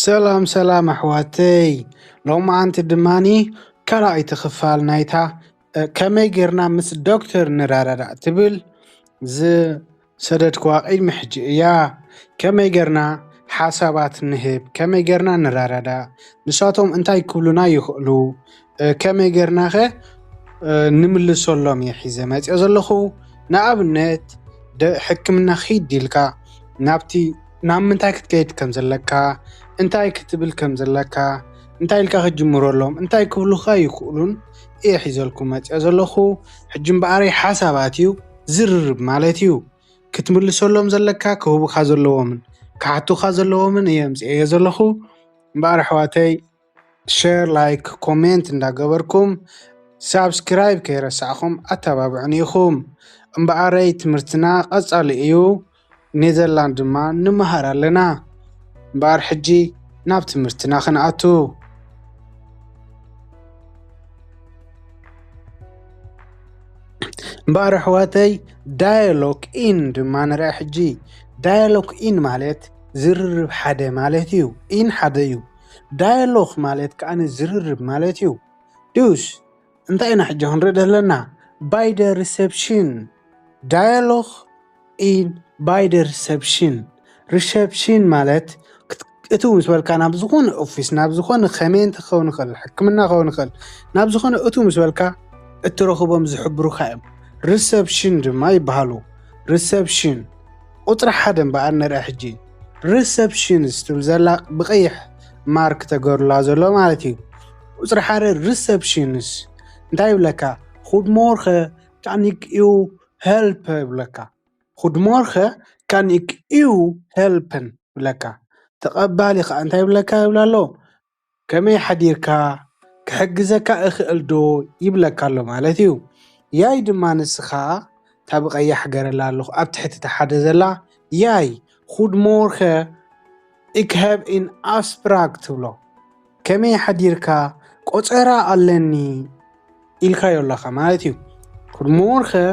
ሰላም ሰላም ኣሕዋተይ፣ ሎማዓንቲ ድማኒ ካልኣይቲ ክፋል ናይታ እ፣ ከመይ ጌርና ምስ ዶክተር ንረዳዳእ ትብል ዝሰደድክዋ ቅድሚ ሕጂ እያ። ከመይ ጌርና ሓሳባት ንህብ፣ ከመይ ጌርና ንረዳዳእ፣ ንሳቶም እንታይ ክብሉና ይኽእሉ፣ እ፣ ከመይ ጌርናኸ እ፣ ንምልሰሎም እየ ሒዘ መፅኦ ዘለኹ። ንኣብነት ደ- ሕክምና ኺድ ኢልካ ናብቲ ናብ ምንታይ ክትከይድ ከም ዘለካ፣ እንታይ ክትብል ከም ዘለካ፣ እንታይ ኢልካ ክትጅምረሎም፣ እንታይ ክብሉኻ ይኽእሉን እየ ሒዘልኩም መፅኦ ዘለኹ። ሕጂ እምበኣረይ ሓሳባት እዩ፣ ዝርርብ ማለት እዩ። ክትምልሰሎም ዘለካ፣ ክህቡኻ ዘለዎምን ክሓቱኻ ዘለዎምን እየ ምፅኤዮ ዘለኹ። እምበኣር ኣሕዋተይ፣ ሸር፣ ላይክ፣ ኮሜንት እንዳገበርኩም ሳብስክራይብ ከይረሳዕኹም ኣተባብዑን ኢኹም። እምበኣረይ ትምህርትና ቀጻሊ እዩ። ኔዘርላንድ ድማ ንምሃር ኣለና። እምበኣር ሕጂ ናብ ትምህርትና ክንኣቱ። እምበኣር ኣሕዋተይ፣ ዳያሎግ ኢን ድማ ንርኣ ሕጂ። ዳያሎግ ኢን ማለት ዝርርብ ሓደ ማለት እዩ። ኢን ሓደ እዩ። ዳያሎግ ማለት ከኣ ዝርርብ ማለት እዩ። ዱስ እንታይ ኢና ሕጂ ክንርኢ ዘለና? ባይ ደ ሪሰፕሽን። ዳያሎግ ኢን ባይ ደ ሪሰፕሽን። ሪሰፕሽን ማለት ክት- እትው ምስ በልካ ናብ ዝኾነ ኦፊስ፣ ናብ ዝኾነ ከሜንት ክኸውን ይኽእል፣ ሕክምና ክኸውን ይኽእል፣ ናብ ዝኾነ እትው ምስ በልካ እትረኽቦም ዝሕብሩኻ እዮም። ሪሰፕሽን ድማ ይበሃሉ። ሪሰፕሽን ቁፅሪ ሓደ እምበኣር ንርአ ሕጂ። ሪሰፕሽንስ ትብል ዘላ ብቐይሕ ማርክ ተገሩላ ዘሎ ማለት እዩ። ቁፅሪ ሓደ ሪሰፕሽንስ እንታይ ይብለካ? Goedemorgen, kan ik u helpen ይብለካ። Goedemorgen, kan ik u helpen ይብለካ። ተቐባሊ ከዓ እንታይ ይብለካ ይብል ኣሎ? ከመይ ሓዲርካ? ክሕግዘካ እኽእል ዶ? ይብለካ ኣሎ ማለት እዩ። ያይ ድማ ንስኻ እታ ብቐያሕ ገረላ ኣለኹ ኣብ ትሕቲ እታ ሓደ ዘላ ያይ Goedemorgen, ik heb een afspraak ትብሎ። ከመይ ሓዲርካ? ቆጸራ ኣለኒ ኢልካዮ ኣለኻ ማለት እዩ። Goedemorgen,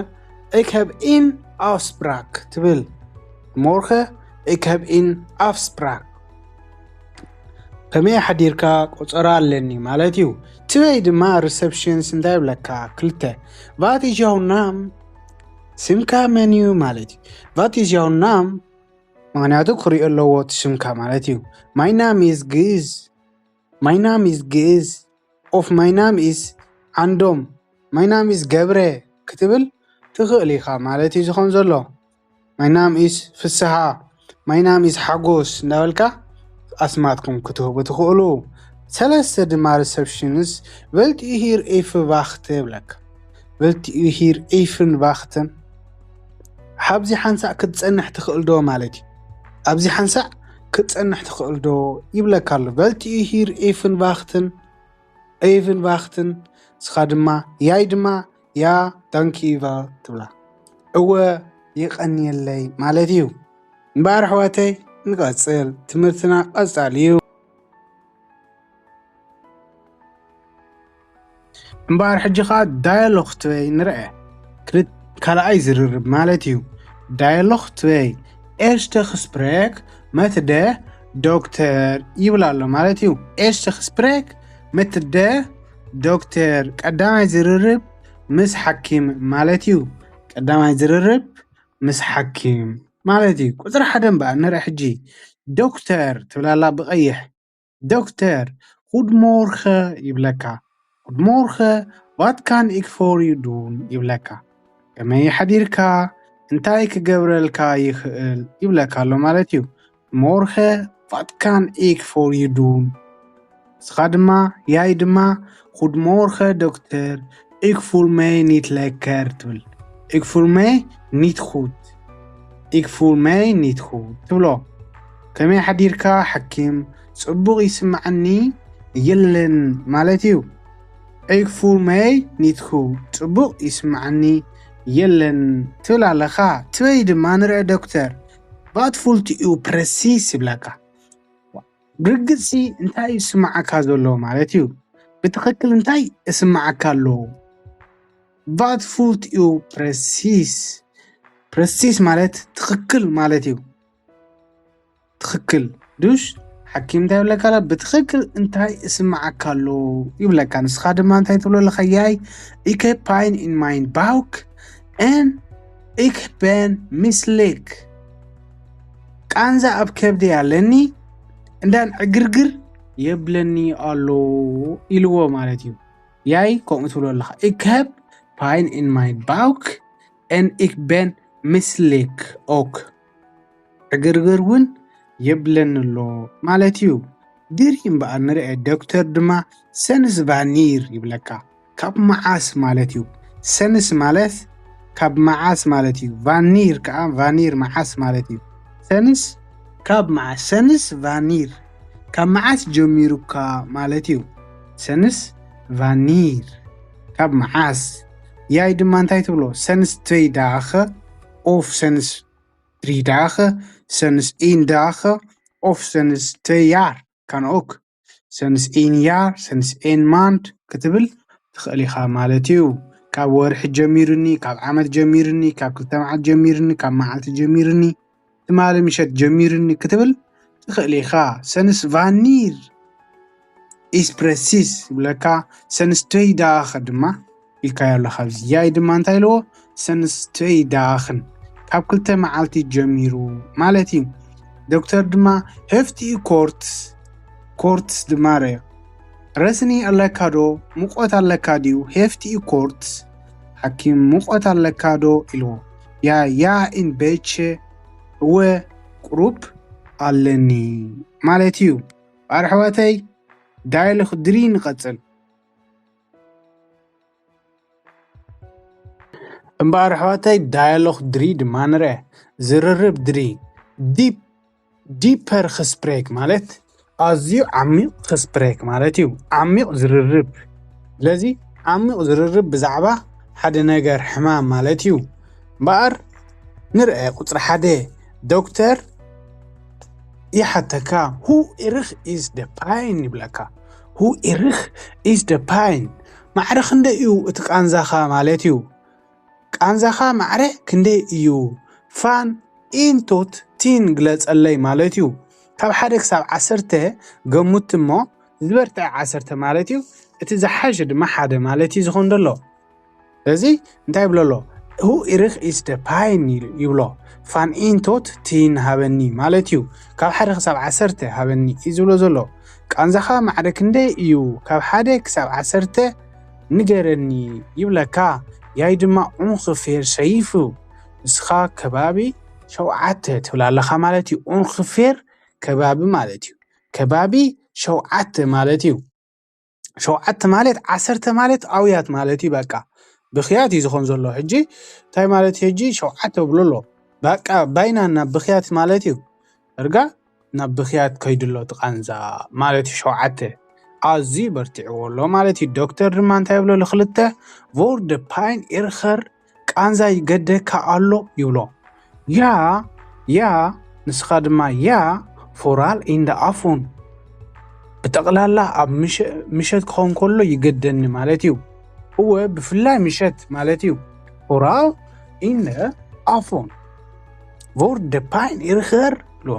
ik heb een afspraak ትብል። Morgen, ik heb een afspraak። ከመይ ሓዲርካ? ቆጸራ ኣለኒ ማለት እዩ። ትበይ ድማ ሪሰፕሽንስ እንታይ ይብለካ? ክልተ። Wat is jouw naam? ስምካ መን እዩ ማለት እዩ። Wat is jouw naam? ምኽንያቱ ክሪኦ ኣለዎ እቲ ስምካ ማለት እዩ። My name is ግእዝ። My name is ግእዝ። Of my name is ዓንዶም። My name is ገብረ ክትብል ትኽእል ኢኻ ማለት እዩ ዝኾን ዘሎ። My name is ፍስሃ። My name is ሓጎስ እንዳበልካ ኣስማትኩም ክትህቡ ትኽእሉ። ሰለስተ ድማ ሪሰፕሽንስ Wilt u hier even wachten ይብለካ። Wilt u hier even wachten? ኣብዚ ሓንሳእ ክትጸንሕ ትኽእል ዶ ማለት እዩ። ኣብዚ ሓንሳእ ክትጸንሕ ትኽእል ዶ ይብለካ ኣሎ። Wilt u hier even wachten? Even wachten። ንስኻ ድማ ያይ ድማ Ja, dank u wel ትብላ። እወ፣ የቐንየለይ ማለት እዩ። እምበኣር ኣሕዋተይ፣ ንቐጽል። ትምህርትና ቀጻሊ እዩ። እምበኣር ሕጂ ኸኣ ዳያሎግ ትበይ ንርአ። ክልት-፣ ካልኣይ ዝርርብ ማለት እዩ። ዳያሎግ ትበይ Eerste gesprek met de dokter ይብል ኣሎ ማለት እዩ። Eerste gesprek met de dokter፣ ቀዳማይ ዝርርብ ምስ ሓኪም ማለት እዩ። ቀዳማይ ዝርርብ ምስ ሓኪም ማለት እዩ። ቁጽሪ ሓደ እምበኣር ንርኢ ሕጂ። ዶክተር ትብላላ ብቐይሕ። ዶክተር፣ Goedemorgen ይብለካ። Goedemorgen, wat kan ik voor u doen ይብለካ። ከመይ ሓዲርካ? እንታይ ክገብረልካ ይኽእል ይብለካ ኣሎ ማለት እዩ። Morgen, wat kan ik voor u doen? ንስኻ ድማ፣ ያይ ድማ፣ Goedemorgen dokter, ik voel mij niet lekker ትብል። Ik voel mij niet goed. Ik voel mij niet goed ትብሎ። ከመይ ሓዲርካ ሓኪም? ጽቡቕ ይስምዓኒ የለን ማለት እዩ። Ik voel mij niet goed. ጽቡቕ ይስምዓኒ የለን ትብል ኣለኻ። ትበይ ድማ ንርአ ዶክተር። Wat voelt u precies ይብለካ። ርግጽ እንታይ ይስምዓካ ዘሎ ማለት እዩ። ብትኽክል እንታይ ይስምዓካ ኣሎ? Wat voelt u precies? Precies ማለት ትኽክል ማለት እዩ። ትኽክል። ዱሽ ሓኪም እንታይ ይብለካ ኣሎ? ብትኽክል እንታይ እስምዓካ ኣሎ ይብለካ። ንስኻ ድማ እንታይ ትብሎ ኣለኻ? ያይ፣ ich hab Pein in mein Bauch und ich bin misslich። ቃንዛ ኣብ ከብደይ ኣለኒ፣ እንዳን ዕግርግር የብለኒ ኣሎ ኢልዎ ማለት እዩ። ያይ ከምኡ ትብሎ ኣለኻ። Ich hab Pein in mein Bauch und ich bin misslich auch። ዕግርግር እውን የብለኒ ኣሎ ማለት እዩ። ድሪ እምበኣር ንርአ። ዶክተር ድማ ሰንስ ቫኒር ይብለካ። ካብ መዓስ ማለት እዩ። ሰንስ ማለት ካብ መዓስ ማለት እዩ። ቫኒር ከዓ ቫኒር መዓስ ማለት እዩ። ሰንስ ካብ መዓስ፣ ሰንስ ቫኒር ካብ መዓስ ጀሚሩካ ማለት እዩ። ሰንስ ቫኒር ካብ መዓስ። ያይ ድማ እንታይ ትብሎ? ሰንስ ትወይ ዳኸ ኦፍ ሰንስ ድሪ ዳኸ ሰንስ ኢን ዳኸ ኦፍ ሰንስ ትወይ ያር ካን ኦክ። ሰንስ ኢን ያር፣ ሰንስ ኢን ማንት ክትብል ትኽእል ኢኻ ማለት እዩ። ካብ ወርሒ ጀሚርኒ፣ ካብ ዓመት ጀሚርኒ፣ ካብ ክልተ መዓልቲ ጀሚርኒ፣ ካብ መዓልቲ ጀሚርኒ፣ ትማሊ ምሸት ጀሚርኒ ክትብል ትኽእል ኢኻ። ሰንስ ቫኒር ኢስ ፕረሲስ ይብለካ። ሰንስ ትወይ ዳኸ ድማ ኢልካዮ ኣለኻ። ኣብዚ ያይ ድማ እንታይ ኢልዎ? ሰንስ ትወይ ዳኽን ካብ ክልተ መዓልቲ ጀሚሩ ማለት እዩ። ዶክተር ድማ ሄፍቲ ኮርትስ፣ ኮርትስ ድማ ረዮ። ረስኒ ኣለካ ዶ? ሙቐት ኣለካ ድዩ? ሄፍቲ ኮርትስ፣ ሓኪም ሙቐት ኣለካ ዶ ኢልዎ። ያ፣ ያ ኢን ቤቼ፣ እወ ቁሩብ ኣለኒ ማለት እዩ። እምበኣር ኣሕዋተይ፣ ዳይሎግ ድሪ ንቐጽል። እምበኣር ኣሕዋተይ፣ ዳያሎግ ድሪ ድማ ንርአ። ዝርርብ ድሪ፣ ዲፕ፣ ዲፐር ክስፕሬክ ማለት ኣዝዩ ዓሚቕ ክስፕሬክ ማለት እዩ። ዓሚቕ ዝርርብ። ስለዚ ዓሚቕ ዝርርብ ብዛዕባ ሓደ ነገር ሕማም ማለት እዩ። እምበኣር ንርአ ቁጽሪ ሓደ። ዶክተር ይሓተካ፣ who erich is the Pein ይብለካ። Who erich is the Pein? ማዕረ ክንደይ እዩ እቲ ቃንዛኻ ማለት እዩ። ቃንዛኻ ማዕረ ክንደይ እዩ? ፋን ኢንቶት ቲን ግለጸለይ ማለት እዩ። ካብ ሓደ ክሳብ ዓሰርተ ገሙት እሞ ዝበርትዐ ዓሰርተ ማለት እዩ። እቲ ዝሓሸ ድማ ሓደ ማለት እዩ ዝኾን ዘሎ። እዚ እንታይ ይብሎ ኣሎ? Who erich is the Pein ይብሎ። ፋን ኢንቶት ቲን ሃበኒ ማለት እዩ። ካብ ሓደ ክሳብ ዓሰርተ ሃበኒ እዩ ዝብሎ ዘሎ። ቃንዛኻ ማዕረ ክንደይ እዩ? ካብ ሓደ ክሳብ ዓሰርተ ንገረኒ ይብለካ። ያይ ድማ ኡንክፌር ሸይፉ፣ ንስኻ ከባቢ ሸውዓተ ትብል ኣለኻ ማለት እዩ። ኡንክፌር ከባቢ ማለት እዩ። ከባቢ ሸውዓተ ማለት እዩ። ሸውዓተ ማለት ዓሰርተ ማለት ኣውያት ማለት እዩ። በቃ ብኽያት እዩ ዝኾን ዘሎ። ሕጂ እንታይ ማለት እዩ? ሕጂ ሸውዓተ ብሎ ኣሎ። በቃ ባይና ናብ ብኽያት ማለት እዩ። እርጋ ናብ ብኽያት ከይዱ ኣሎ እቲ ቃንዛ ማለት እዩ። ሸውዓተ ኣዝዩ በርቲዕዎ ኣሎ ማለት እዩ። ዶክተር ድማ እንታይ ይብሎ? ክልተ ቮር ደ ፓይን ኤርኸር ቃንዛ ይገደካ ኣሎ ይብሎ። ያ፣ ያ፣ ንስኻ ድማ ያ፣ ፎራል ኢንደ ኣፎን። ብጠቕላላ ኣብ ምሸ-፣ ምሸት ክኸውን ከሎ ይገደኒ ማለት እዩ። እወ፣ ብፍላይ ምሸት ማለት እዩ። ፎራል ኢንደ ኣፎን። ቮር ደ ፓይን ኢርኸር ኣሎ።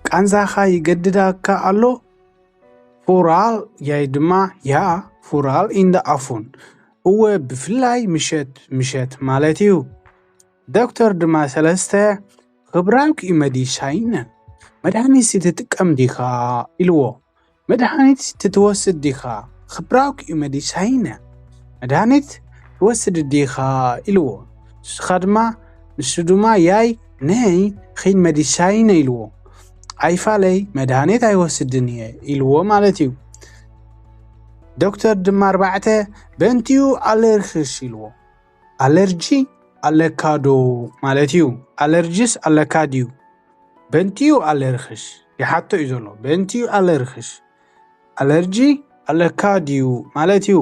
ቃንዛኻ ይገድዳካ ኣሎ። ፎራል ያይ ድማ ያ፣ ፎራል ኢንደ ኣፎን። እወ፣ ብፍላይ ምሸት፣ ምሸት ማለት እዩ። ዶክተር ድማ ሰለስተ፣ ክብራውክ እዩ መዲሻይነ። መድሃኒት ትጥቀም ዲኻ? ኢልዎ። መድሃኒት ትወስድ ዲኻ? ክብራውክ እዩ መዲሻይነ። መድሃኒት ትወስድ ዲኻ? ኢልዎ። ንስኻ ድማ፣ ንሱ ድማ ያይ፣ ነይ፣ ኺን መዲሻይነ ኢልዎ። ኣይፋለይ፣ መድሃኒት ኣይወስድን እየ ኢልዎ ማለት እዩ። ዶክተር ድማ ኣርባዕተ፣ በንቲዩ ኣለርኽሽ ኢልዎ። ኣለርጂ ኣለካ ዶ ማለት እዩ። ኣለርጂስ ኣለካ ድዩ? በንቲዩ ኣለርኽሽ ይሓቶ እዩ ዘሎ። በንቲዩ ኣለርኽሽ። ኣለርጂ ኣለካ ድዩ ማለት እዩ።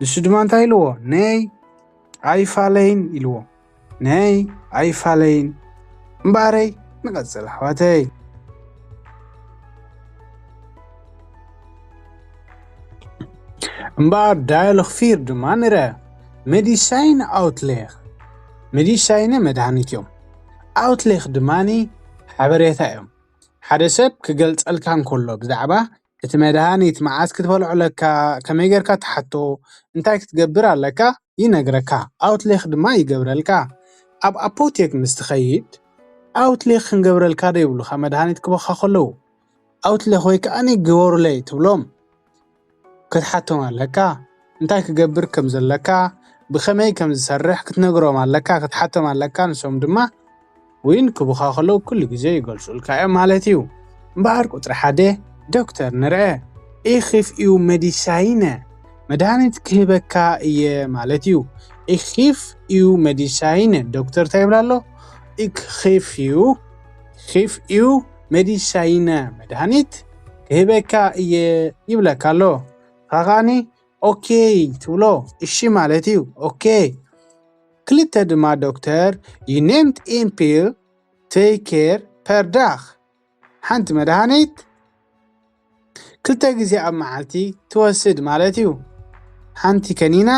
ንሱ ድማ እንታይ ኢልዎ? ነይ ኣይፋለይን ኢልዎ። ነይ ኣይፋለይን። እምበኣረይ ንቐጽል ኣሕዋተይ። እምበኣር ዳያሎግ ፊር ድማ ንርአ። መዲሳይን ኣውትሌኽ። መዲሳይነ መድሃኒት እዮም። ኣውትሌኽ ድማኒ ሓበሬታ እዮም። ሓደ ሰብ ክገልጸልካ እንከሎ ብዛዕባ እቲ መድሃኒት መዓስ ክትበልዖ ኣለካ፣ ከመይ ጌርካ ትሓቶ፣ እንታይ ክትገብር ኣለካ ይነግረካ። ኣውትሌኽ ድማ ይገብረልካ። ኣብ ኣፖቴክ ምስ ትኸይድ ኣውትሌኽ ክንገብረልካ ዶ ይብሉኻ መድሃኒት ክበኻ ከለዉ። ኣውትሌኽ ወይ ከኣ ግበሩለይ ትብሎም። ክትሓቶም ኣለካ። እንታይ ክገብር ከም ዘለካ፣ ብኸመይ ከም ዝሰርሕ ክትነግሮም ኣለካ፣ ክትሓቶም ኣለካ። ንሶም ድማ ዊን ክቡኻ ከለዉ ኩሉ ግዜ ይገልጹልካ እዮም ማለት እዩ። እምበኣር ቁጽሪ ሓደ ዶክተር ንርአ። Ich gebe u medicijnen፣ መድሃኒት ክህበካ እየ ማለት እዩ። Ich gebe u medicijnen፣ ዶክተር እንታይ ይብላ ኣሎ? Ich gebe u፣ gebe u medicijnen፣ መድሃኒት ክህበካ እየ ይብለካ ኣሎ። ንስኻ ከኣኒ ኦኬ ትብሎ፣ እሺ ማለት እዩ። ኦኬ። ክልተ ድማ ዶክተር፣ you neemt één pil twee keer per dag፣ ሓንቲ መድሃኒት ክልተ ግዜ ኣብ መዓልቲ ትወስድ ማለት እዩ። ሓንቲ ከኒና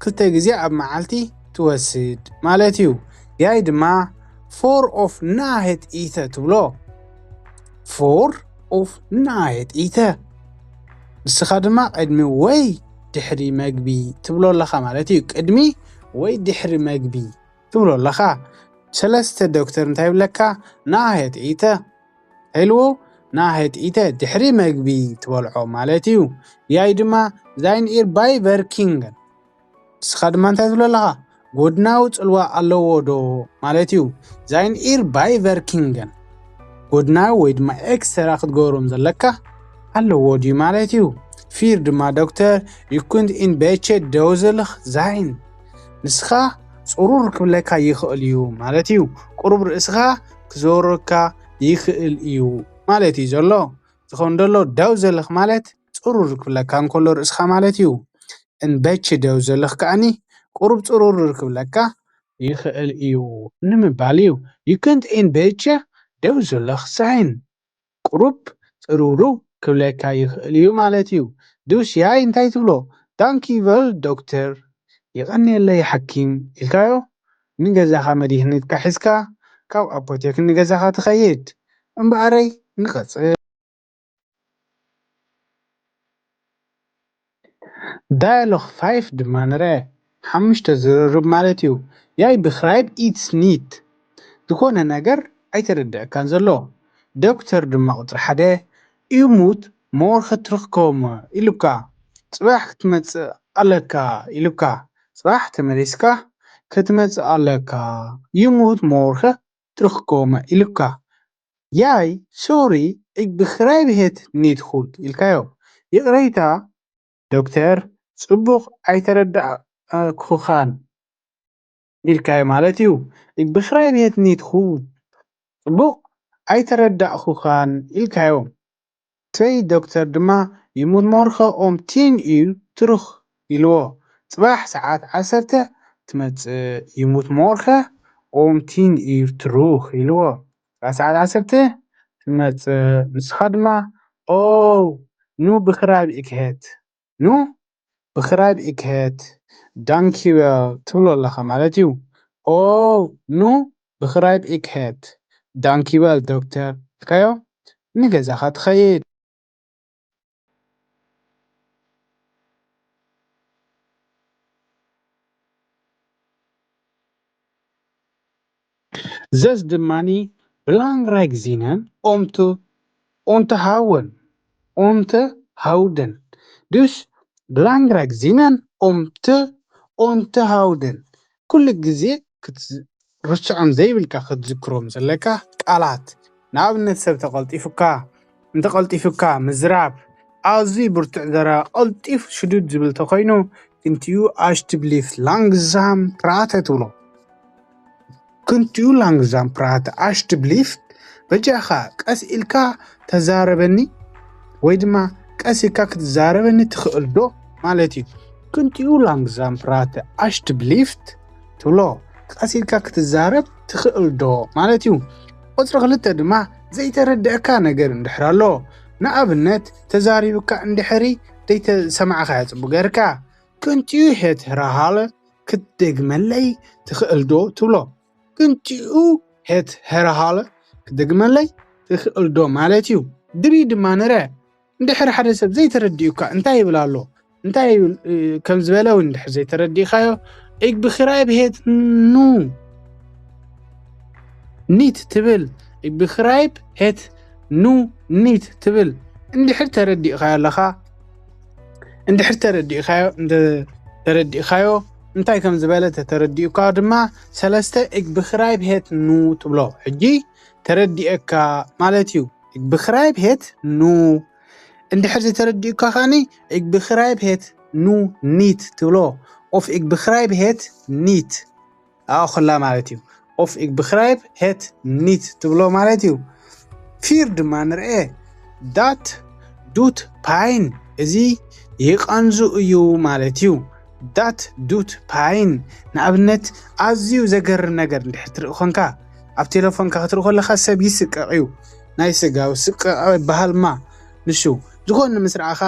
ክልተ ግዜ ኣብ መዓልቲ ትወስድ ማለት እዩ። ያይ ድማ voor of na het eten ትብሎ። Voor of na het eten። ንስኻ ድማ ቅድሚ ወይ ድሕሪ መግቢ ትብሎ ኣለኻ ማለት እዩ። ቅድሚ ወይ ድሕሪ መግቢ ትብሎ ኣለኻ። ሰለስተ ዶክተር እንታይ ይብለካ? Na het eten ኢልዎ፣ na het eten ድሕሪ መግቢ ትበልዖ ማለት እዩ። ያይ ድማ zijn er bijwerkingen። ንስኻ ድማ እንታይ ትብሎ ኣለኻ? ጎድናዊ ጽልዋ ኣለዎ ዶ ማለት እዩ። Zijn er bijwerkingen፣ ጎድናዊ ወይ ድማ ኤክስትራ ክትገብሮም ዘለካ ኣለዎ ድዩ ማለት እዩ። Vier ድማ ዶክተር፣ je kunt een beetje duizelig zijn፣ ንስኻ ጽሩር ክብለካ ይኽእል እዩ ማለት እዩ። ቁሩብ ርእስኻ ክዘወረካ ይኽእል እዩ ማለት እዩ ዘሎ። ዝኸውን ዘሎ duizelig ማለት ጽሩር ክብለካ እንከሎ ርእስኻ ማለት እዩ። Een beetje duizelig ከኣኒ ቁሩብ ጽሩር ክብለካ ይኽእል እዩ ንምባል እዩ። You kunt een beetje duizelig zijn፣ ቁሩብ ጽሩሩ ክብለካ ይኽእል እዩ ማለት እዩ። Dus ያይ እንታይ ትብሎ? Dank u wel dokter፣ የቐንየለይ ሓኪም ኢልካዮ። ንገዛኻ መድሃኒትካ ሒዝካ ካብ ኣፖቴክ ንገዛኻ ትኸይድ። እምበኣረይ ንቐጽል። Dialoog ፋይፍ ድማ ንርአ። ሓሙሽተ ዝርርብ ማለት እዩ። Jij begrijpt iets niet፣ ዝኾነ ነገር ኣይተረድኣካን ዘሎ። ዶክተር ድማ ቁጽሪ ሓደ፣ u moet morgen terugkomen ኢሉካ፣ ጽባሕ ክትመጽእ ኣለካ ኢሉካ። ጽባሕ ተመሊስካ ክትመጽእ ኣለካ። You moet morgen terugkomen ኢሉካ። Jij, sorry, ik begrijp het niet goed ኢልካዮ። ይቕሬታ ዶክተር፣ ጽቡቕ ኣይተረዳእኩኻን ኢልካዮ ማለት እዩ። Ik begrijp het niet goed፣ ጽቡቕ ኣይተረዳእኩኻን ኢልካዮ። Twee ዶክተር ድማ፣ je moet morgen om tien uur terug ኢልዎ። ጽባሕ ሰዓት ዓሰርተ ትመጽእ። Je moet morgen om tien uur terug ኢልዎ። ጽባሕ ሰዓት ዓሰርተ ትመጽእ። ንስኻ ድማ፣ oh, nu begrijp ik het፣ nu begrijp ik het፣ dank u wel ትብሎ ኣለኻ ማለት እዩ። Oh, nu begrijp ik het፣ dank u wel dokter ኢልካዮ፣ ንገዛኻ ትኸይድ። Zes ድማኒ፣ belangrijk zinnen om te onthouden፣ onthouden። Dus belangrijk zinnen om te onthouden፣ ኩሉ ግዜ ክትርሰዖም ዘይብልካ ክትዝክሮም ዘለካ ቃላት። ንኣብነት ሰብ ተቐልጢፉካ፣ እንተቐልጢፉካ ምዝራብ፣ ኣዝዩ ብርቱዕ ዘረባ፣ ቀልጢፉ ሽዱድ ዝብል ተኾይኑ፣ kunt u alsjeblieft langzaam praten ትብሎ። Kunt u langzaam praten alsjeblieft፣ በጃኻ ቀስ ኢልካ ተዛረበኒ፣ ወይ ድማ ቀስ ኢልካ ክትዛረበኒ ትኽእል ዶ ማለት እዩ። Kunt u langzaam praten alsjeblieft ትብሎ፣ ቀስ ኢልካ ክትዛረብ ትኽእል ዶ ማለት እዩ። ቁጽሪ ክልተ ድማ ዘይተረድኣካ ነገር እንድሕር ኣሎ፣ ንኣብነት ተዛሪቡካ እንድሕሪ ዘይተሰማዕካዮ ጽቡቕ ጌርካ፣ kunt u het herhalen ክትደግመለይ ትኽእል ዶ ትብሎ። Kunt u het herhalen ክትደግመለይ ትኽእል ዶ ማለት እዩ። ድሪ ድማ ንረ እንድሕር ሓደ ሰብ ዘይተረዲኡካ እንታይ ይብል ኣሎ እንታይ ይብል ከም ዝበለ እውን እንድሕር ዘይተረዲእካዮ ik begrijp het nu niet ትብል ik begrijp het nu niet ትብል እንድሕር ተረዲእካዮ ኣለኻ እንድሕር ተረዲእካዮ እንተ ተረዲእካዮ እንታይ ከም ዝበለ ተተረዲኡካ ድማ ሰለስተ ik begrijp het nu ትብሎ ሕጂ ተረዲእካ ማለት እዩ ik begrijp het nu እንድሕር ዘይተረዲኡካ ከዓኒ ik begrijp het nu niet ትብሎ of ik begrijp het niet ኣኹላ ማለት እዩ of ik begrijp het niet ትብሎ ማለት እዩ ፊር ድማ ንርአ dat doet pijn እዚ ይቐንዙ እዩ ማለት እዩ dat doet pijn ንኣብነት ኣዝዩ ዘገርም ነገር እንድሕር ትርኢ ኮንካ ኣብ ቴሌፎንካ ክትርኢ ከለካ ሰብ ይስቀቕ እዩ ናይ ስጋ ስቀቕ ይበሃልማ ንሱ ዝኾነ ምስ ረኣኻ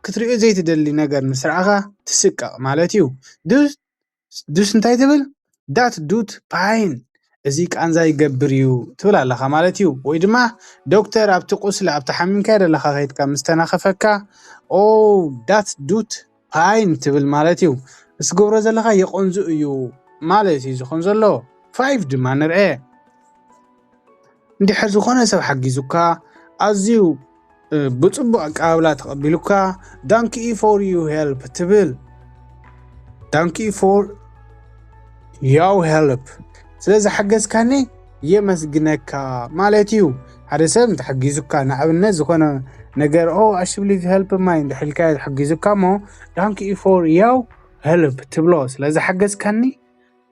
ክትሪኦ ዘይትደሊ ነገር ምስ ረኣኻ ትስቀቕ ማለት እዩ dus እንታይ ትብል dat doet pijn እዚ ቃንዛ ይገብር እዩ ትብል ኣለኻ ማለት እዩ ወይ ድማ ዶክተር ኣብቲ ቁስሊ ኣብቲ ሓሚምካ ዘለኻ ከይድካ ምስ ተናኸፈካ oh dat doet pijn ትብል ማለት እዩ ምስ ገብሮ ዘለኻ የቆንዙ እዩ ማለት እዩ ዝኾን ዘሎ ፋይቭ ድማ ንርአ እንድሕር ዝኾነ ሰብ ሓጊዙካ ኣዝዩ ብፅቡቅ ኣቀባብላ ተቐቢሉካ dank u for your help ትብል dank u for your help ስለዝሓገዝካኒ የመስግነካ ማለት እዩ ሓደ ሰብ እንተሓጊዙካ ንኣብነት ዝኾነ ነገር oh ኣሽብሊ help my እንድሕር ኢልካዮ ዝሕጊዙካ እሞ dank u for your help ትብሎ ስለዝሓገዝካኒ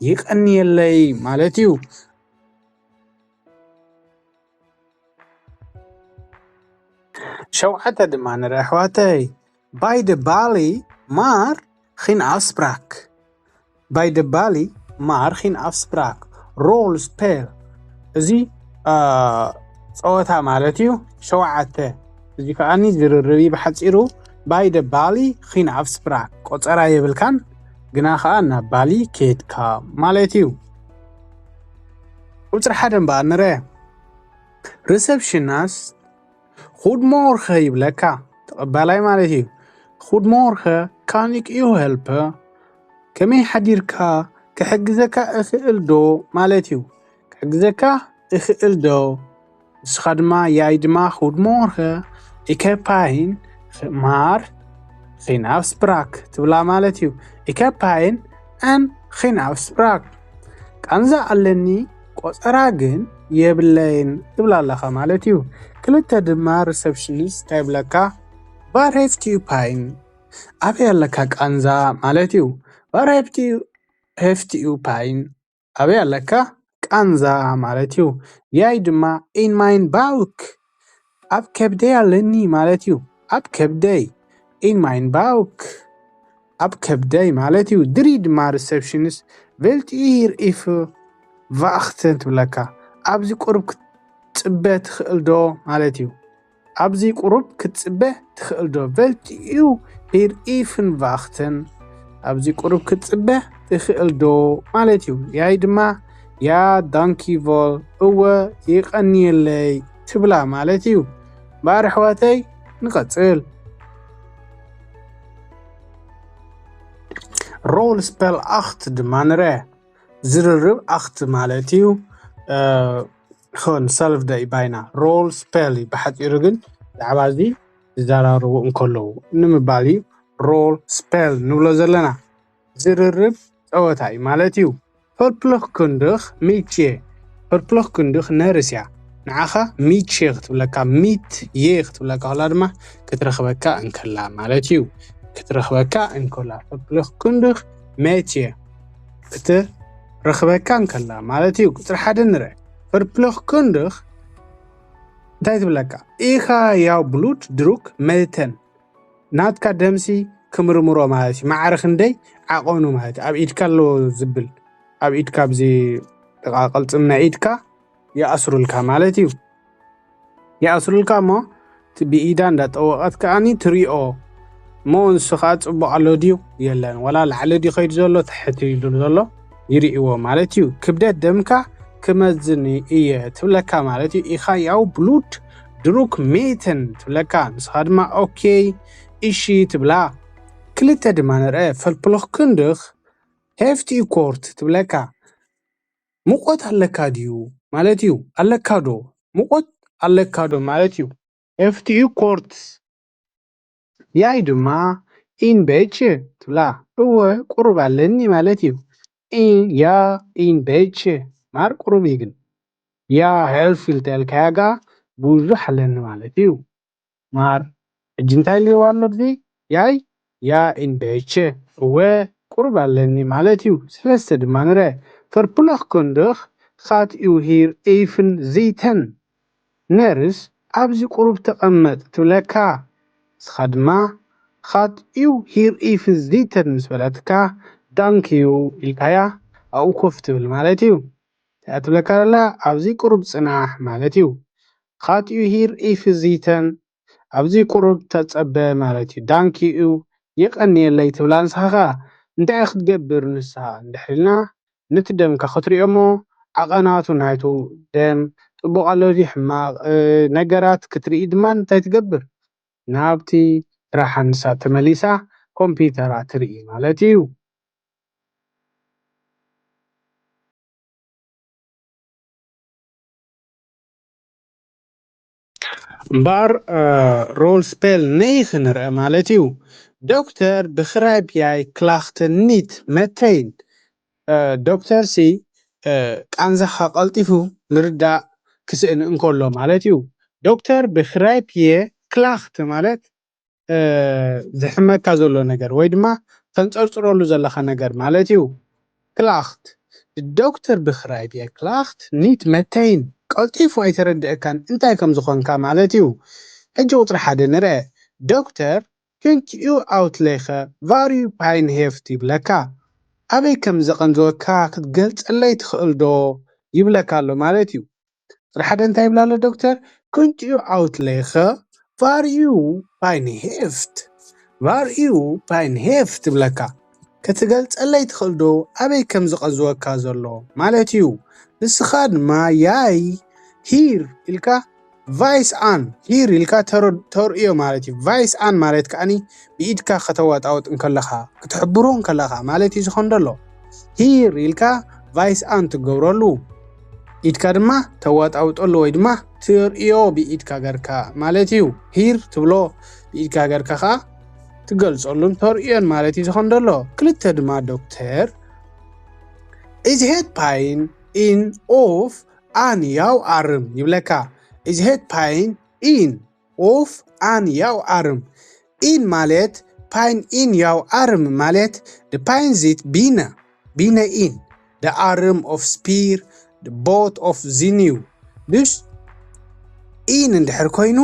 ይቐንየለይ ማለት እዩ ሸውዓተ ድማ ንርኢ ኣሕዋተይ by the ባሊ ማር ኺን ኣስፕራክ by the ባሊ ማር ኺን ኣስፕራክ ሮል ስፔል እዚ ፀወታ ማለት እዩ ሸውዓተ እዚ ከዓኒ ዝርርብ ብሓፂሩ by the ባሊ ኺን ኣስፕራክ ቆፀራ የብልካን ግና ከዓ ናብ ባሊ ከድካ ማለት እዩ ቁፅሪ ሓደ እምበኣር ንረ ሪሰፕሽናስ Goedemorgen ይብለካ ተቐባላይ ማለት እዩ Goedemorgen kan ik u helpen ከመይ ሓዲርካ ክሕግዘካ እኽእል ዶ ማለት እዩ ክሕግዘካ እኽእል ዶ ንስኻ ድማ ያይ ድማ Goedemorgen ik heb pijn maar geen afspraak ትብላ ማለት እዩ ik heb pijn en geen afspraak ቃንዛ ኣለኒ ቆፀራ ግን የብለይን ትብላ ኣለኻ ማለት እዩ ክልተ ድማ receptionist እንታይ ይብለካ waar heeft u pijn ኣበይ ኣለካ ቃንዛ ማለት እዩ waar heeft u heeft u pijn ኣበይ ኣለካ ቃንዛ ማለት እዩ ያይ ድማ in mijn buik ኣብ ከብደይ ኣለኒ ማለት እዩ ኣብ ከብደይ in mijn buik ኣብ ከብደይ ማለት እዩ ድሪ ድማ receptionist wilt u hier even wachten ትብለካ ኣብዚ ቁሩብ ክትፅበ ትኽእል ዶ ማለት እዩ ኣብዚ ቁሩብ ክትፅበ ትኽእል ዶ wilt u hier even wachten ኣብዚ ቁሩብ ክትፅበ ትኽእል ዶ ማለት እዩ ያይ ድማ ja dankjewel እወ ይቐንየለይ ትብላ ማለት እዩ እምበኣር ኣሕዋተይ ንቐፅል ሮል ስፐል ኣኽት ድማ ንረ ዝርርብ ኣኽት ማለት እዩ ኾን ሰልፍ ደ ባይና ሮል ስፐል እዩ ብሓፂሩ ግን ብዛዕባ እዚ ዝዘራረቡ እንከለዉ ንምባል እዩ ሮል ስፐል ንብሎ ዘለና ዝርርብ ፀወታ እዩ ማለት እዩ ፈርፕሎክ ክንድኽ ሚቼ ፈርፕሎክ ክንድኽ ነርስ እያ ንዓኻ ሚቼ ክትብለካ ሚት የ ክትብለካ ከላ ድማ ክትረኽበካ እንከላ ማለት እዩ ክትረኽበካ እንከላ ፈርፕሎክ ክንድኽ ሜቼ ክትረኽበካ እንከላ ማለት እዩ ቁፅሪ ሓደ ንረ ፈርፕሎክ ክንድኽ እንታይ ትብለካ ኢኻ ያው ብሉድ ድሩክ መተን ናትካ ደምሲ ክምርምሮ ማለት እዩ ማዕረ ክንደይ ዓቐኑ ማለት እዩ ኣብ ኢድካ ኣለዎ ዝብል ኣብ ኢድካ ኣብዚ ጥቓ ቅልፅም ናይ ኢድካ ይኣስሩልካ ማለት እዩ ይኣስሩልካ እሞ ብኢዳ እንዳጠወቐት ከዓኒ ትሪኦ እሞ ንሱ ከዓ ፅቡቕ ኣሎ ድዩ የለን ወላ ላዕሊ ድዩ ከይዱ ዘሎ ትሕቲ ኢሉ ዘሎ ይርእዎ ማለት እዩ ክብደት ደምካ ክመዝን እየ ትብለካ ማለት እዩ። ኢኻ ያው ብሉድ ድሩክ ሜተን ትብለካ፣ ንስኻ ድማ ኦኬ እሺ ትብላ። ክልተ ድማ ንርአ፣ ፈልፕሎኽ ክንድኽ ሄፍቲ ኮርት ትብለካ፣ ሙቐት ኣለካ ድዩ ማለት እዩ። ኣለካ ዶ፣ ሙቐት ኣለካ ዶ ማለት እዩ። ሄፍቲ ኮርት። ያይ ድማ ኢን ቤች ትብላ፣ እወ ቁሩብ ኣለኒ ማለት እዩ። ኢን ያ ኢን ቤች ማር ቁሩብ እዩ ግን፣ ያ ሄልፊል ተልካያጋ ብዙሕ ኣለኒ ማለት እዩ። ማር ሕጂ እንታይ ኢልዎ ኣሎ ኣብዚ? ያይ ያ ኢን ቤች፣ እወ ቁሩብ ኣለኒ ማለት እዩ። ሰለስተ ድማ ንረ ፈልፕሎኽ ክንድኽ ኻት ዩ ሂር ኢፍን ዚተን ነርስ፣ ኣብዚ ቁሩብ ተቐመጥ ትብለካ። ንስኻ ድማ ኻት ዩ ሂር ኢፍን ዚተን ምስ በለትካ ዳንክ ዩ ኢልካያ ኣብኡ ኮፍ ትብል ማለት እዩ። እንታይ ትብለካ ዘላ? ኣብዚ ቁሩብ ጽናሕ ማለት እዩ። ኻት ዩ ሂር ኢፍ ዚተን፣ ኣብዚ ቁሩብ ተጸበ ማለት እዩ። ዳንክ ዩ፣ የቐንየለይ ትብላ። ንስኻ ኸኣ እንታይ ክትገብር ንስኻ እንድሕር ኢልና፣ ነቲ ደምካ ክትሪኦ እሞ ዓቐናቱ ናይቱ ደም ጽቡቕ ኣሎ ድዩ ሕማቕ፣ እ፣ ነገራት ክትርኢ ድማ እንታይ ትገብር? ናብቲ ስራሓ ንሳ ተመሊሳ ኮምፒውተራ ትርኢ ማለት እዩ። እምበኣር፣ እ፣ ሮል ስፔል ነይ ክንርአ ማለት እዩ። ዶክተር ብኽራይ ፒያይ ክላኽተን ኒት መተይን፣ እ፣ ዶክተር ሲ፣ እ፣ ቃንዛኻ ቀልጢፉ ምርዳእ ክስእን እንከሎ ማለት እዩ። ዶክተር ብኽራይ ፒየ ክላኽት ማለት፣ እ፣ ዝሕመካ ዘሎ ነገር ወይ ድማ ተንጸርጽረሉ ዘለኻ ነገር ማለት እዩ። ክላኽት፣ ዶክተር ብኽራይ ፒየ ክላኽት ኒት መተይን፣ ቀልጢፉ ኣይተረድአካን እንታይ ከም ዝኾንካ ማለት እዩ። ሕጂ ቁጽሪ ሓደ ንርአ። ዶክተር ክንት ዩ ኣውትሌኸ ቫር ዩ ፓይን ሄፍት ይብለካ። ኣበይ ከም ዘቐንዘወካ ክትገልጸለይ ትኽእል ዶ ይብለካ ኣሎ ማለት እዩ። ቁጽሪ ሓደ እንታይ ይብላ ኣሎ ዶክተር? ክንት ዩ ኣውትሌኸ ቫር ዩ ፓይን ሄፍት፣ ቫር ዩ ፓይን ሄፍት ይብለካ። ክትገልጸለይ ትኽእል ዶ ኣበይ ከም ዝቐንዘወካ ዘሎ ማለት እዩ። ንስኻ ድማ ያይ ሂር ኢልካ ቫይስ ኣን ሂር ኢልካ ተረ-፣ ተርእዮ ማለት እዩ። ቫይስ ኣን ማለት ከኣኒ ብኢድካ ከተዋጣውጥ እንከለኻ፣ ክትሕብሮ እንከለኻ ማለት እዩ ዝኾን ዘሎ። ሂር ኢልካ ቫይስ ኣን ትገብረሉ፣ ኢድካ ድማ ተዋጣውጠሉ ወይ ድማ ትርእዮ ብኢድካ ገርካ ማለት እዩ። ሂር ትብሎ ብኢድካ ገርካ ኸኣ ትገልጸሉን ተርእዮን ማለት እዩ ዝኾን ዘሎ። ክልተ ድማ ዶክተር፣ ኢዝ ሄድ ፓይን ኢን ኦፍ ኣን ያው ኣርም ይብለካ። ኢዝ ሄድ ፓይን ኢን ኦፍ ኣን ያው ኣርም። ኢን ማለት ፓይን ኢን ያው ኣርም ማለት ደ ፓይን ዚት ቢነ፣ ቢነ ኢን ደ ኣርም ኦፍ ስፒር ደ ቦት ኦፍ ዚኒው። ድስ ኢን እንድሕር ኮይኑ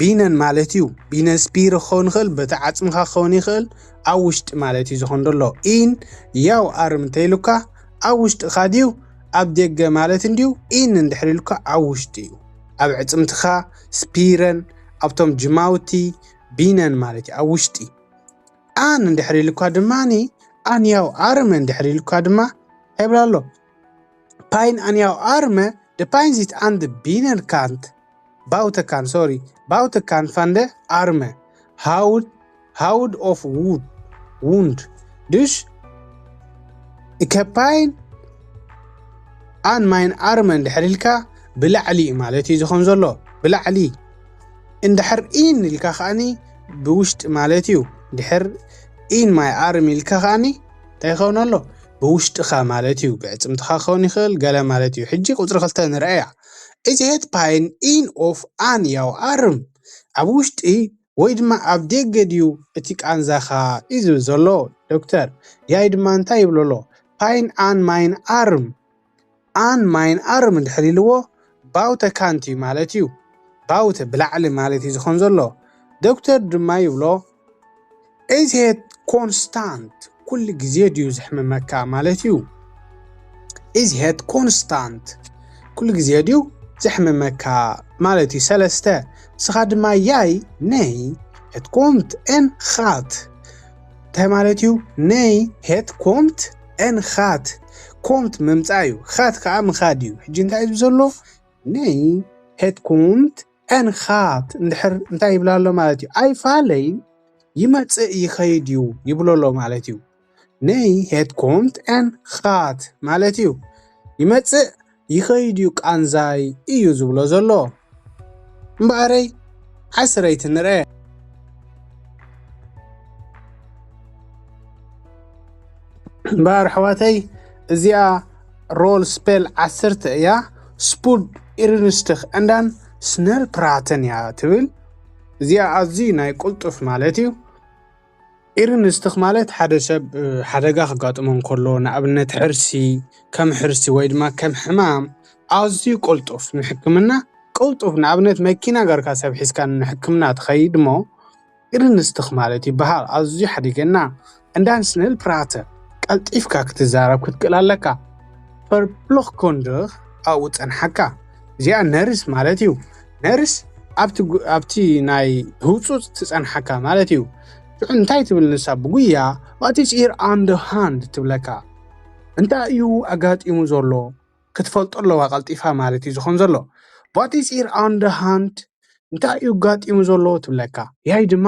ቢነን ማለት እዩ። ቢነን ስፒር ክኸውን ይኽእል፣ በቲ ዓጽምኻ ክኸውን ይኽእል፣ ኣብ ውሽጢ ማለት እዩ ዝኾን ዘሎ። ኢን ያው ኣርም እንተኢሉካ ኣብ ውሽጥኻ ድዩ ኣብ ደገ ማለት እንድዩ። ኢን እንድሕር ኢሉካ ኣብ ውሽጢ እዩ። ኣብ ዕጽምትኻ ስፒረን ኣብቶም ጅማውቲ ቢነን ማለት እዩ ኣብ ውሽጢ። ኣን እንድሕር ኢሉካ ድማኒ ኣን ያው ኣርመ እንድሕር ኢሉካ ድማ እንታይ ይብል ኣሎ? ፓይን ኣን ያው ኣርመ ደ ፓይን ዚት ኣን ደ ቢነን ካንት ባውተ ካን፣ ሶሪ፣ ባውተ ካን ፋንደ ኣርመ ሃውድ፣ ሃውድ ኦፍ ውድ፣ ውንድ። ድሽ እከ ፓይን ኣን ማይን ኣርመ እንድሕር ኢልካ ብላዕሊ ማለት እዩ ዝኾን ዘሎ። ብላዕሊ እንድሕር ኢን ኢልካ ከኣኒ ብውሽጢ ማለት እዩ። ድሕር ኢን ማይ ኣርም ኢልካ ከኣኒ እንታይ ይኸውን ኣሎ? ብውሽጥኻ ማለት እዩ። ብዕጽምትኻ ክኸውን ይኽእል ገለ ማለት እዩ። ሕጂ ቁጽሪ ክልተ ንርኣያ። እዚ ሄት ፓይን ኢን ኦፍ ኣን ያው ኣርም ኣብ ውሽጢ ወይ ድማ ኣብ ደገ ድዩ እቲ ቃንዛኻ እዩ ዝብል ዘሎ ዶክተር። ያይ ድማ እንታይ ይብሎ ኣሎ? ፓይን ኣን ማይን ኣርም። ኣን ማይን ኣርም እንድሕር ኢልዎ ባውተ ካንት እዩ ማለት እዩ። ባውተ ብላዕሊ ማለት እዩ ዝኾን ዘሎ። ዶክተር ድማ ይብሎ እዚ ሄት ኮንስታንት ኩሉ ግዜ ድዩ ዘሕምመካ ማለት እዩ። እዚ ሄት ኮንስታንት ኩሉ ግዜ ድዩ ዘሕምመካ ማለት እዩ። ሰለስተ፣ ንስኻ ድማ ያይ ነይ ሄት ኮምት ኤን ኻት እንታይ ማለት እዩ? ነይ ሄት ኮምት ኤን ኻት ኮምት ምምፃእ እዩ። ኻት ከዓ ምኻድ እዩ። ሕጂ እንታይ እዩ ዘሎ? ነይ ሄት ኮምት ኤን ኻት እንድሕር እንታይ ይብላ ኣሎ ማለት እዩ? ኣይፋለይ ይመፅእ ይኸይድ እዩ ይብሎ ኣሎ ማለት እዩ። ነይ ሄት ኮምት ኤን ኻት ማለት እዩ። ይመፅእ ይኸይድ እዩ ቃንዛይ እዩ ዝብሎ ዘሎ። እምበኣረይ ዓስረይቲ ንርአ። እምበኣር ኣሕዋተይ እዚኣ ሮል ስፔል ዓሰርተ እያ። ስፑድ ኢርንስትኽ እንዳን ስነል ፕራተን እያ ትብል። እዚኣ ኣዝዩ ናይ ቅልጡፍ ማለት እዩ። ኢርንስትኽ ማለት ሓደ ሰብ ሓደጋ ክጋጥሞ እንከሎ ንኣብነት ሕርሲ ከም ሕርሲ ወይ ድማ ከም ሕማም ኣዝዩ ቅልጡፍ ንሕክምና ቅልጡፍ ንኣብነት መኪና ገርካ ሰብ ሒዝካ ንሕክምና ትኸይድ እሞ ኢርንስትኽ ማለት ይበሃል። ኣዝዩ ሓዲገና እንዳን ስነል ፕራተ ቀልጢፍካ ክትዛረብ ክትክእል ኣለካ። ፈርፕሎኽኮንድኽ ኣብኡ ጸንሓካ። እዚኣ ነርስ ማለት እዩ። ነርስ ኣብቲ ናይ ህውፁፅ ትጸንሓካ ማለት እዩ። ሽዑ እንታይ ትብል ንሳ ብጉያ what is here on the hand ትብለካ። እንታይ እዩ ኣጋጢሙ ዘሎ ክትፈልጦ ኣለዋ ቀልጢፋ ማለት እዩ ዝኾን ዘሎ። What is here on the hand እንታይ እዩ ኣጋጢሙ ዘሎ ትብለካ። ያይ ድማ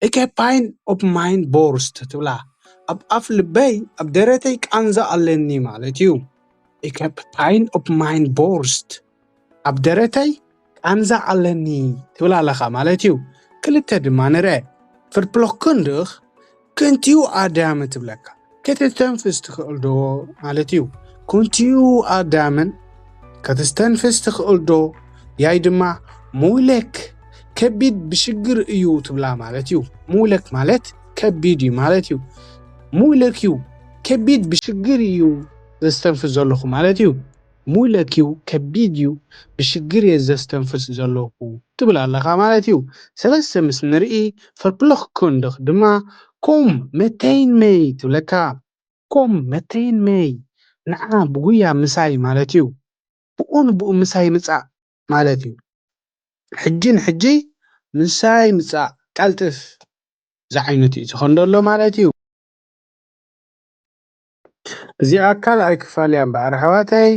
እከ ፓይን ኦፕ ማይን ቦርስት ትብላ። ኣብ ኣፍ ልበይ ኣብ ደረተይ ቃንዛ ኣለኒ ማለት እዩ። እከ ፓይን ኦፕ ማይን ቦርስት ኣብ ደረተይ ቃንዛ ኣለኒ ትብል ኣለኻ ማለት እዩ። ክልተ ድማ ንርአ። ፍርፕሎኽክንድኽ ክንቲዩ ኣዳመ ትብለካ። ከተስተንፍስ ትኽእል ዶ ማለት እዩ። ክንቲዩ ኣዳመን ከተስተንፍስ ትኽእል ዶ? ያይ ድማ ሙለክ ከቢድ ብሽግር እዩ ትብላ ማለት እዩ። ሙለክ ማለት ከቢድ እዩ ማለት እዩ። ሙለክ እዩ ከቢድ ብሽግር እዩ ዘስተንፍስ ዘለኹ ማለት እዩ። ሙለክ እዩ ከቢድ እዩ ብሽግር እየ ዘስተንፍስ ዘለኹ ትብል ኣለኻ ማለት እዩ። ሰለስተ ምስ ንርኢ ፈርፕሎኽኩንድኽ ድማ ኮም መተይን መይ ትብለካ። ኮም መተይን መይ ንዓ ብጉያ ምሳይ ማለት እዩ። ብኡ ንብኡ ምሳይ ምጻእ ማለት እዩ። ሕጂ ንሕጂ ምሳይ ምጻእ ቀልጥፍ ዝዓይነቱ እዩ ዝኾን ዘሎ ማለት እዩ። እዚኣ ካልኣይ ክፋል እያ እምበኣር ኣሕዋተይ።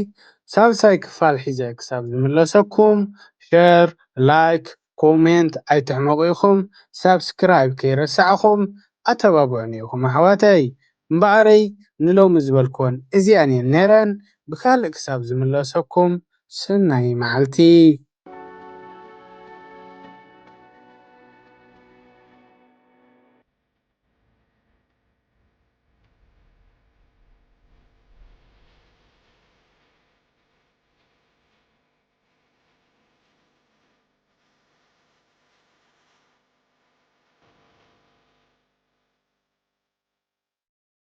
ሳልሳይ ክፋል ሒዘ ክሳብ ዝምለሰኩም ሸር፣ ላይክ፣ ኮሜንት ኣይትሕመቑ ኢኹም። ሳብስክራይብ ከይረሳዕኹም ኣተባብዑኒ ኢኹም ኣሕዋተይ። እምበኣረይ ንሎሚ ዝበልክወን እዚኣን እየን ነይረን። ብካልእ ክሳብ ዝምለሰኩም ሰናይ መዓልቲ።